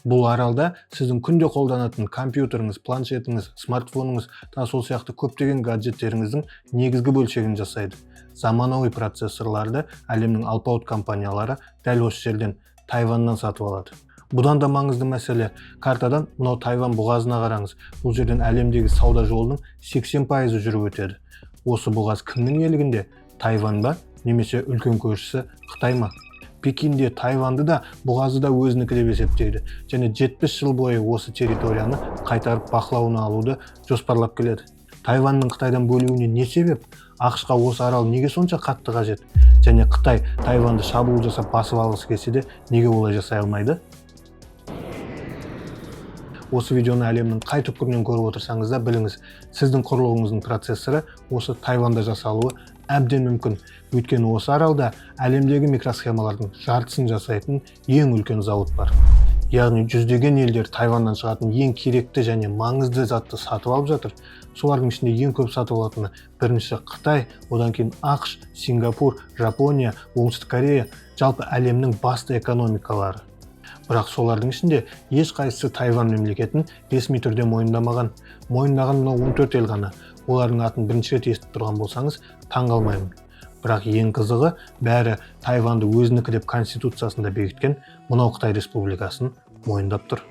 Бұл аралда сіздің күнде қолданатын компьютеріңіз, планшетіңіз, смартфоныңыз, тағы сол сияқты көптеген гаджеттеріңіздің негізгі бөлшегін жасайды. Заманауи процессорларды әлемнің алпауыт компаниялары дәл осы жерден, Тайваньнан сатып алады. Бұдан да маңызды мәселе: картадан мынау Тайвань бұғазына қараңыз. Бұл жерден әлемдегі сауда жолының 80%-ы жүріп өтеді. Осы бұғаз кімнің иелігінде? Тайвань ба немесе үлкен көршісі Қытай ма? Пекинде Тайванды да, бұғазды да өзінікі деп есептейді және 70 жыл бойы осы территорияны қайтарып, бақылауына алуды жоспарлап келеді. Тайваньның Қытайдан бөлуіне не себеп? АҚШ-қа осы арал неге сонша қатты қажет? Және Қытай Тайваньды шабуыл жасап, басып алғысы келсе де, неге олай жасай алмайды? Осы видеоны әлемнің қай түкпірінен көріп отырсаңыз да, біліңіз: сіздің құрылғыңыздың процессоры осы Тайванда жасалуы әбден мүмкін. Өйткені осы аралда әлемдегі микросхемалардың жартысын жасайтын ең үлкен зауыт бар. Яғни жүздеген елдер Тайваньнан шығатын ең керекті және маңызды затты сатып алып жатыр. Солардың ішінде ең көп сатып алатыны бірінші Қытай, одан кейін АҚШ, Сингапур, Жапония, Оңтүстік Корея, жалпы әлемнің басты экономикалары. Бірақ солардың ішінде ешқайсысы Тайвань мемлекетін ресми түрде мойындамаған. Мойындаған мынау 14 ел ғана. Олардың атын бірінші рет естіп тұрған болсаңыз, таң қалмаймын. Бірақ ең қызығы, бәрі Тайваньды өзінікі деп конституциясында бекіткен мынау Қытай Республикасын мойындап тұр.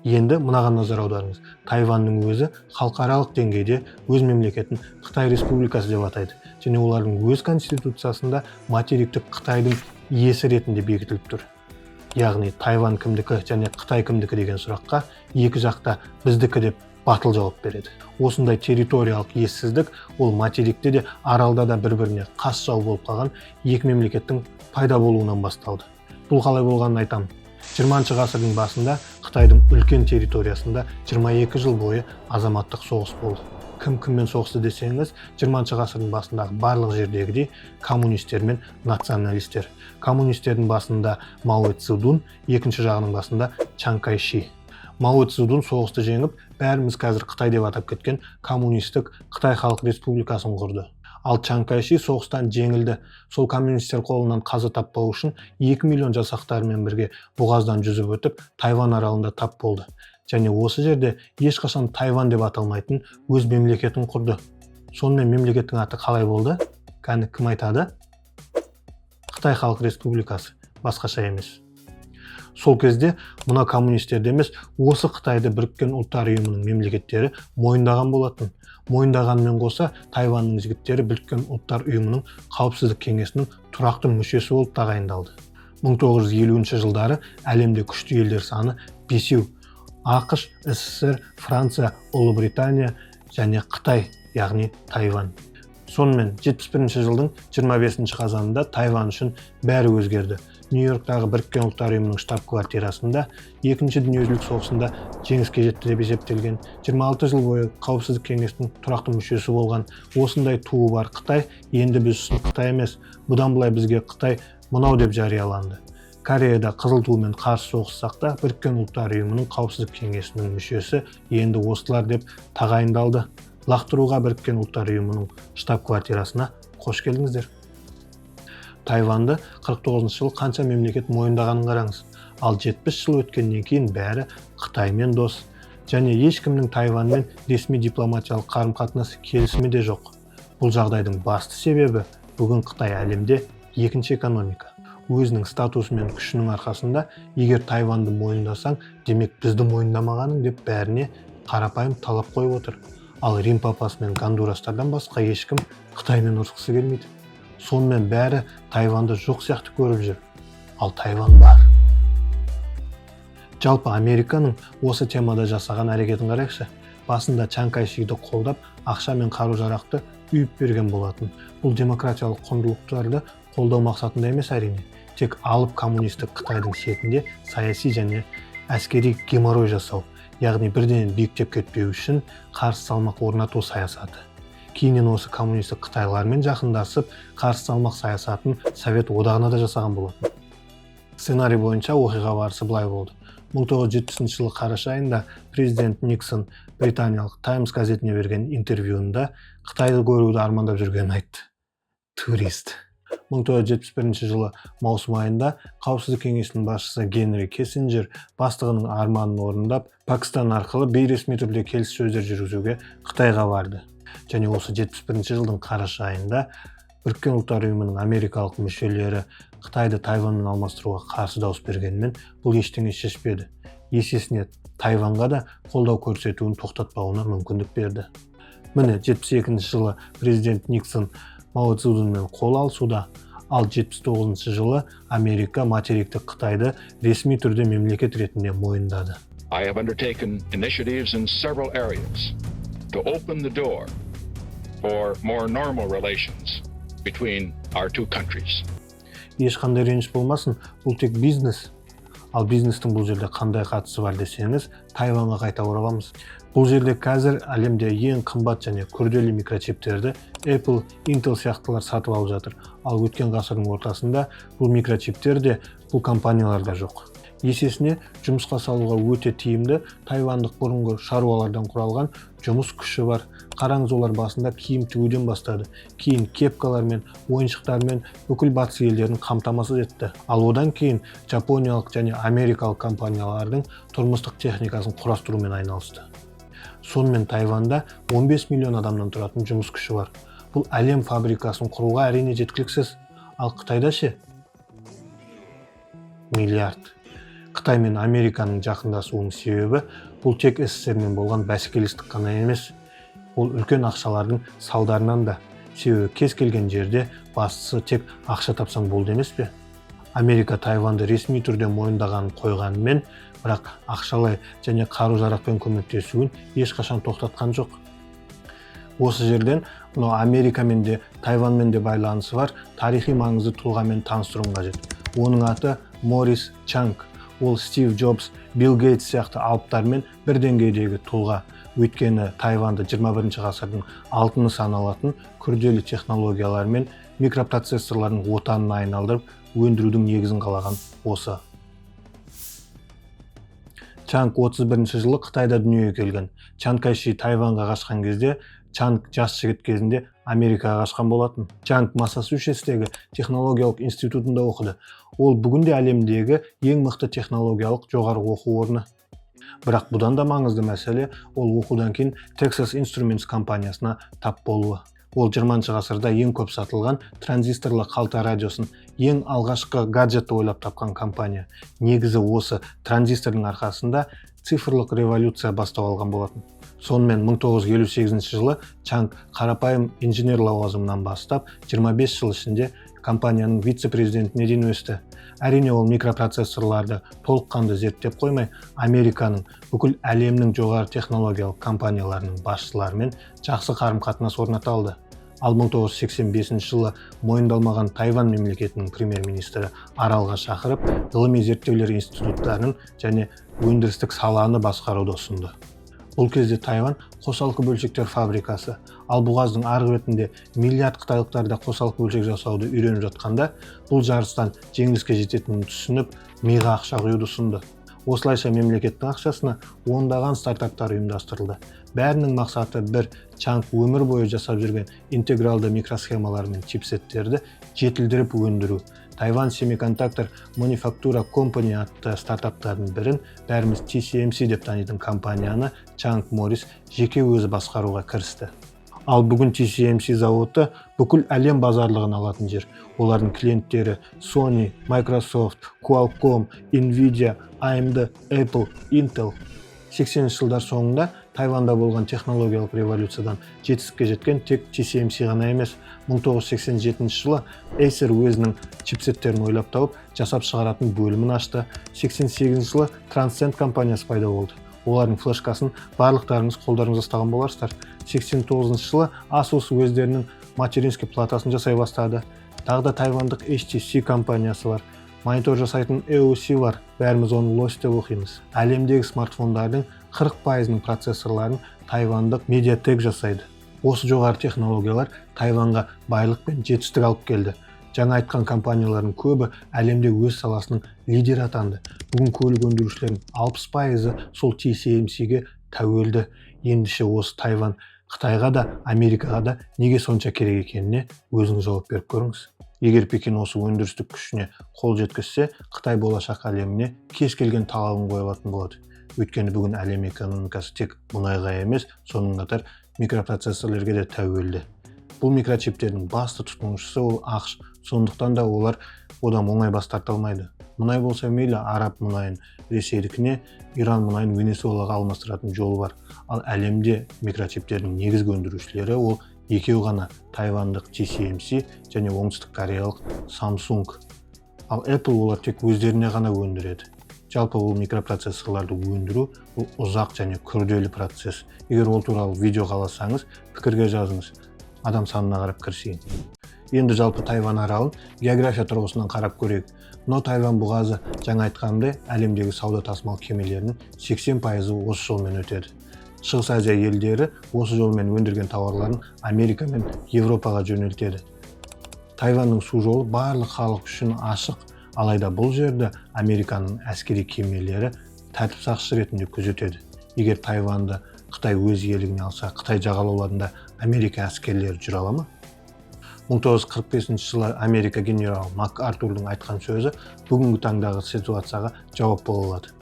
Енді мынаған назар аударыңыз: Тайваньның өзі халықаралық деңгейде өз мемлекетін Қытай Республикасы деп атайды және олардың өз конституциясында материктік Қытайдың иесі ретінде бекітіліп тұр. Яғни Тайвань кімдікі және Қытай кімдікі деген сұраққа екі жақта «біздікі» деп батыл жауап береді. Осындай территориялық ессіздік ол материкте де, аралда да бір біріне қас жау болып қалған екі мемлекеттің пайда болуынан басталды. Бұл қалай болғанын айтамын. 20 ғасырдың басында Қытайдың үлкен территориясында 22 жыл бойы азаматтық соғыс болды. Кім кіммен соғысты десеңіз, 20 ғасырдың басындағы барлық жердегідей, коммунистер мен националистер. Коммунистердің басында Мао Цзэдун, екінші жағының басында Чан Кайши. Мао Цзэдун соғысты жеңіп, бәріміз қазір Қытай деп атап кеткен коммунистік Қытай Халық Республикасын құрды. Ал Чан Кайши соғыстан жеңілді. Сол коммунистер қолынан қаза таппау үшін 2 миллион жасақтарымен бірге бұғаздан жүзіп өтіп, Тайвань аралында тап болды және осы жерде ешқашан Тайвань деп аталмайтын өз мемлекетін құрды. Сонымен, мемлекеттің аты қалай болды? Кәні, кім айтады? Қытай Халық Республикасы, басқаша емес. Сол кезде мына коммунистерді емес, осы Қытайды Біріккен Ұлттар Ұйымының мемлекеттері мойындаған болатын. Мойындағанымен қоса, Тайваньның жігіттері Біріккен Ұлттар Ұйымының Қауіпсіздік кеңесінің тұрақты мүшесі болып тағайындалды. 1950 жылдары әлемде күшті елдер саны бесеу: АҚШ, СССР, Франция, Ұлыбритания және Қытай, яғни Тайвань. Сонымен, 71 жылдың 25 қазанында Тайвань үшін бәрі өзгерді. Нью Йорктағы Біріккен Ұлттар Ұйымының штаб квартирасында Екінші дүниежүзілік соғысында жеңіске жетті деп есептелген, 26 жыл бойы Қауіпсіздік кеңесінің тұрақты мүшесі болған, осындай туы бар Қытай енді біз үшін Қытай емес, бұдан былай бізге Қытай мынау деп жарияланды. Кореяда қызыл тумен қарсы соғыссақ та, Біріккен Ұлттар Ұйымының Қауіпсіздік кеңесінің мүшесі енді осылар деп тағайындалды. Лақтыруға Біріккен Ұлттар Ұйымының штаб квартирасына қош келдіңіздер! Тайваньды 49 жылы қанша мемлекет мойындағанын қараңыз. Ал 70 жыл өткеннен кейін бәрі Қытаймен дос және ешкімнің Тайваньмен ресми дипломатиялық қарым-қатынас келісімі де жоқ. Бұл жағдайдың басты себебі: бүгін Қытай әлемде екінші экономика. Өзінің статусы мен күшінің арқасында «егер Тайваньды мойындасаң, демек, бізді мойындамағаның» деп бәріне қарапайым талап қойып отыр. Ал Рим папасы мен Гондурастардан басқа ешкім Қытаймен ұрысқысы келмейді. Сонымен, бәрі Тайваньды жоқ сияқты көріп жүр, ал Тайвань бар. Жалпы, Американың осы темада жасаған әрекетін қарайықшы. Басында Чан Кайшиді қолдап, ақша мен қару жарақты үйіп берген болатын. Бұл демократиялық құндылықтарды қолдау мақсатында емес, әрине, тек алып коммунистік Қытайдың шетінде саяси және әскери геморрой жасау, яғни бірден биіктеп кетпеу үшін қарсы салмақ орнату саясаты. Кейіннен осы коммунистік қытайлармен жақындасып, қарсы салмақ саясатын Совет Одағына да жасаған болатын. Сценарий бойынша оқиға барысы былай болды: 1970 жылы қараша айында президент Никсон британиялық «Таймс» газетіне берген интервьюында Қытайды көруді армандап жүргенін айтты. Турист. 1971 жылы маусым айында Қауіпсіздік кеңесінің басшысы Генри Киссинджер бастығының арманын орындап, Пәкістан арқылы бейресми түрде келіссөздер жүргізуге Қытайға барды. Және осы 71 жылдың қараша айында Біріккен Ұлттар Ұйымының америкалық мүшелері Қытайды Тайваньмен алмастыруға қарсы дауыс бергенімен, бұл ештеңе шешпеді. Есесіне Тайваньға да қолдау көрсетуін тоқтатпауына мүмкіндік берді. Міне, 72 жылы президент Никсон Мао Цзэдунмен қол алысуда, ал 79 жылы Америка материктік Қытайды ресми түрде мемлекет ретінде мойындады. I have undertaken initiatives in several areas to open the door for more normal relations between our two countries. Ешқандай реніш болмасын, бұл тек бизнес. Ал бизнестің бұл жерде қандай қатысы бар десеңіз, Тайваньға қайта ораламыз. Бұл жерде қазір әлемде ең қымбат және күрделі микрочиптерді Apple, Intel сияқтылар сатып алып жатыр. Ал өткен ғасырдың ортасында бұл микрочиптер де, бұл компаниялар да жоқ. Есесіне жұмысқа салуға өте тиімді тайвандық бұрынғы шаруалардан құралған жұмыс күші бар. Қараңыз, олар басында киім тігуден бастады, кейін кепкалармен, ойыншықтармен бүкіл батыс елдерін қамтамасыз етті. Ал одан кейін жапониялық және америкалық компаниялардың тұрмыстық техникасын құрастырумен айналысты. Сонымен, Тайванда 15 миллион адамнан тұратын жұмыс күші бар. Бұл әлем фабрикасын құруға, әрине, жеткіліксіз. Ал Қытайда ше? Миллиард. Қытай мен Американың жақындасуының себебі бұл тек СССР-мен болған бәсекелестік қана емес, ол үлкен ақшалардың салдарынан да. Себебі кез келген жерде бастысы тек ақша тапсаң болды емес пе? Америка Тайваньды ресми түрде мойындағанын қойғанымен, бірақ ақшалай және қару жарақпен көмектесуін ешқашан тоқтатқан жоқ. Осы жерден мынау Америкамен де, Тайваньмен де байланысы бар тарихи маңызды тұлғамен таныстыруым қажет. Оның аты Морис Чанг. Ол Стив Джобс, Билл Гейтс сияқты алыптармен бір деңгейдегі тұлға. Өйткені Тайваньды 21 ғасырдың алтыны саналатын күрделі технологиялар мен микропроцессорлардың отанына айналдырып өндірудің негізін қалаған осы Чанг. 31 жылы Қытайда дүниеге келген. Чан Кайши Тайваньға қашқан кезде, Чанг жас жігіт кезінде Америкаға қашқан болатын. Чанг Массачусетстегі технологиялық институтында оқыды. Ол бүгінде әлемдегі ең мықты технологиялық жоғары оқу орны. Бірақ бұдан да маңызды мәселе ол оқудан кейін Texas Instruments компаниясына тап болуы. Ол 20 ғасырда ең көп сатылған транзисторлы қалта радиосын, ең алғашқы гаджетті ойлап тапқан компания. Негізі осы транзистордың арқасында цифрлық революция бастау алған болатын. Сонымен, 1958 жылы Чанг қарапайым инженер лауазымынан бастап, 25 жыл ішінде компанияның вице-президентіне дейін өсті. Әрине, ол микропроцессорларды толыққанды зерттеп қоймай, Американың, бүкіл әлемнің жоғары технологиялық компанияларының басшыларымен жақсы қарым-қатынас орната алды. Ал 1985 жылы мойындалмаған Тайвань мемлекетінің премьер-министрі аралға шақырып, ғылыми зерттеулер институттарын және өндірістік саланы басқаруды ұсынды. Бұл кезде Тайвань қосалқы бөлшектер фабрикасы, ал бұғаздың арғы бетінде миллиард қытайлықтар да қосалқы бөлшек жасауды үйреніп жатқанда, бұл жарыстан жеңіліске жететінін түсініп, миға ақша құюды ұсынды. Осылайша мемлекеттің ақшасына ондаған стартаптар ұйымдастырылды. Бәрінің мақсаты бір: Чанг өмір бойы жасап жүрген интегралды микросхемалар мен чипсеттерді жетілдіріп өндіру. Taiwan Semiconductor Manufacture Company атты стартаптардың бірін, бәріміз TSMC деп танитын компанияны Чанг Морис жеке өзі басқаруға кірісті. Ал бүгін TSMC зауыты бүкіл әлем базарлығын алатын жер. Олардың клиенттері Sony, Microsoft, Qualcomm, Nvidia, AMD, Apple, Intel. 80 жылдар соңында Тайванда болған технологиялық революциядан жетістікке жеткен тек TSMC ғана емес. 1987 жылы Acer өзінің чипсеттерін ойлап тауып, жасап шығаратын бөлімін ашты. 88 жылы Transcend компаниясы пайда болды. Олардың флешкасын барлықтарыңыз қолдарыңызда ұстаған боларсыздар. 89 жылы Asus өздерінің материнский платасын жасай бастады. Тағы да тайвандық HTC компаниясы бар, монитор жасайтын AOC бар, бәріміз оны лось деп оқимыз. Әлемдегі смартфондардың 40 пайызының процессорларын тайвандық MediaTek жасайды. Осы жоғары технологиялар Тайваньға байлық пен жетістік алып келді. Жаңа айтқан компаниялардың көбі әлемде өз саласының лидері атанды. Бүгін көлік өндірушілердің 60 пайызы сол TSMC-ге тәуелді. Ендеше осы Тайвань Қытайға да, Америкаға да неге сонша керек екеніне өзіңіз жауап беріп көріңіз. Егер Пекин осы өндірістік күшіне қол жеткізсе, Қытай болашақ әлеміне кез келген талабын қоя алатын болады. Өйткені бүгін әлем экономикасы тек мұнайға емес, сонымен қатар микропроцессорлерге де тәуелді. Бұл микрочиптердің басты тұтынушысы ол АҚШ, сондықтан да олар одан оңай бас тарта алмайды. Мұнай болса мейлі, араб мұнайын Ресейдікіне, Иран мұнайын Венесуэлаға алмастыратын жолы бар. Ал әлемде микрочиптердің негізгі өндірушілері ол екеу ғана: тайвандық TSMC және оңтүстік кореялық Samsung. Ал Apple олар тек өздеріне ғана өндіреді. Жалпы, бұл микропроцессорларды өндіру бұл ұзақ және күрделі процесс. Егер ол туралы видео қаласаңыз, пікірге жазыңыз. Адам санына қарап кірісейін. Енді жалпы Тайвань аралын география тұрғысынан қарап көрейік. Мынау Тайвань бұғазы. Жаңа айтқанымдай, әлемдегі сауда тасымал кемелерінің 80%-ы осы жолмен өтеді. Шығыс Азия елдері осы жолмен өндірген тауарларын Америка мен Европаға жөнелтеді. Тайваньның су жолы барлық халық үшін ашық. Алайда бұл жерді Американың әскери кемелері тәртіп сақшысы ретінде күзетеді. Егер Тайваньды Қытай өз иелігіне алса, Қытай жағалауларында Америка әскерлері жүре ала ма? 1945 жылы Америка генералы Мак Артурдың айтқан сөзі бүгінгі таңдағы ситуацияға жауап бола алады.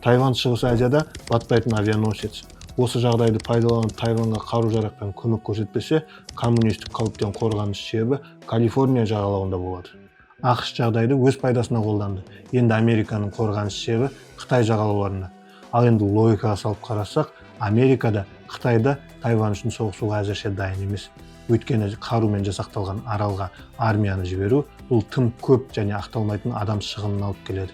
Тайвань Шығыс Азияда батпайтын авианосец. Осы жағдайды пайдаланып, Тайваньға қару жарақпен көмек көрсетпесе, коммунистік қауіптен қорғаныс шебі Калифорния жағалауында болады. АҚШ жағдайды өз пайдасына қолданды. Енді Американың қорғаныс шебі Қытай жағалауларында. Ал енді логикаға салып қарасақ, Америка да, Қытай да Тайвань үшін соғысуға әзірше дайын емес. Өйткені қарумен жасақталған аралға армияны жіберу бұл тым көп және ақталмайтын адам шығынын алып келеді.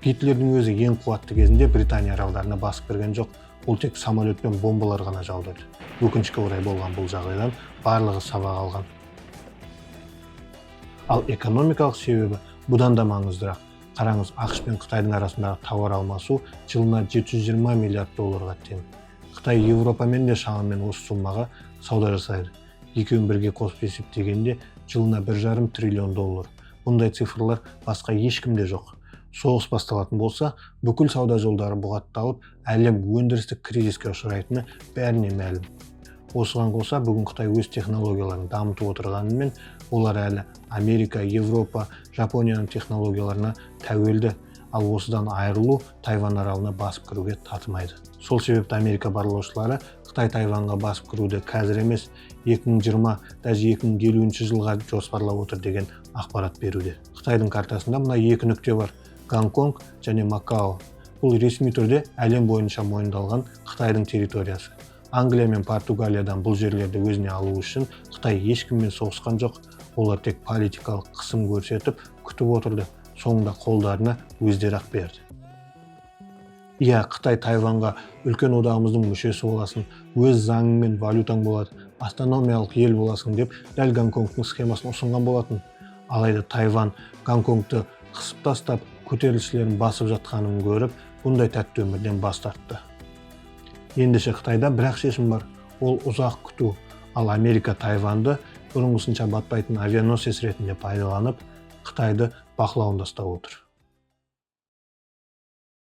Гитлердің өзі ең қуатты кезінде Британия аралдарына басып кірген жоқ. Ол тек самолет пен бомбалар ғана жаудырды. Өкінішке орай, болған бұл жағдайдан барлығы сабақ алған. Ал экономикалық себебі бұдан да маңыздырақ. Қараңыз, АҚШ пен Қытайдың арасындағы тауар алмасу жылына 720 миллиард долларға тең. Қытай Европамен де шамамен осы суммаға сауда жасайды. Екеуін бірге қосып есептегенде, жылына 1,5 триллион доллар. Бұндай цифрлар басқа ешкімде жоқ. Соғыс басталатын болса, бүкіл сауда жолдары бұғатталып, әлем өндірістік кризиске ұшырайтыны бәріне мәлім. Осыған қоса, бүгін Қытай өз технологияларын дамытып отырғанымен, олар әлі Америка, Европа, Жапонияның технологияларына тәуелді. Ал осыдан айырылу Тайвань аралына басып кіруге татымайды. Сол себепті Америка барлаушылары Қытай Тайваньға басып кіруді қазір емес, 2020, даже 2050 жылға жоспарлап отыр деген ақпарат беруде. Қытайдың картасында мына екі нүкте бар: Гонконг және Макао. Бұл ресми түрде әлем бойынша мойындалған Қытайдың территориясы. Англия мен Португалиядан бұл жерлерді өзіне алу үшін Қытай ешкіммен соғысқан жоқ. Олар тек политикалық қысым көрсетіп, күтіп отырды. Соңында қолдарына өздері ақ берді. Иә, Қытай Тайваньға «үлкен одағымыздың мүшесі боласың, өз заңың мен валютаң болады, автономиялық ел боласың» деп дәл Гонконгтың схемасын ұсынған болатын. Алайда Тайвань Гонконгты қысып тастап, көтерілісшілерін басып жатқанын көріп, бұндай тәтті өмірден бас тартты. Ендеше Қытайда бір ақ шешім бар, ол ұзақ күту. Ал Америка Тайваньды бұрынғысынша батпайтын авианосец ретінде пайдаланып, Қытайды бақылауында ұстап отыр.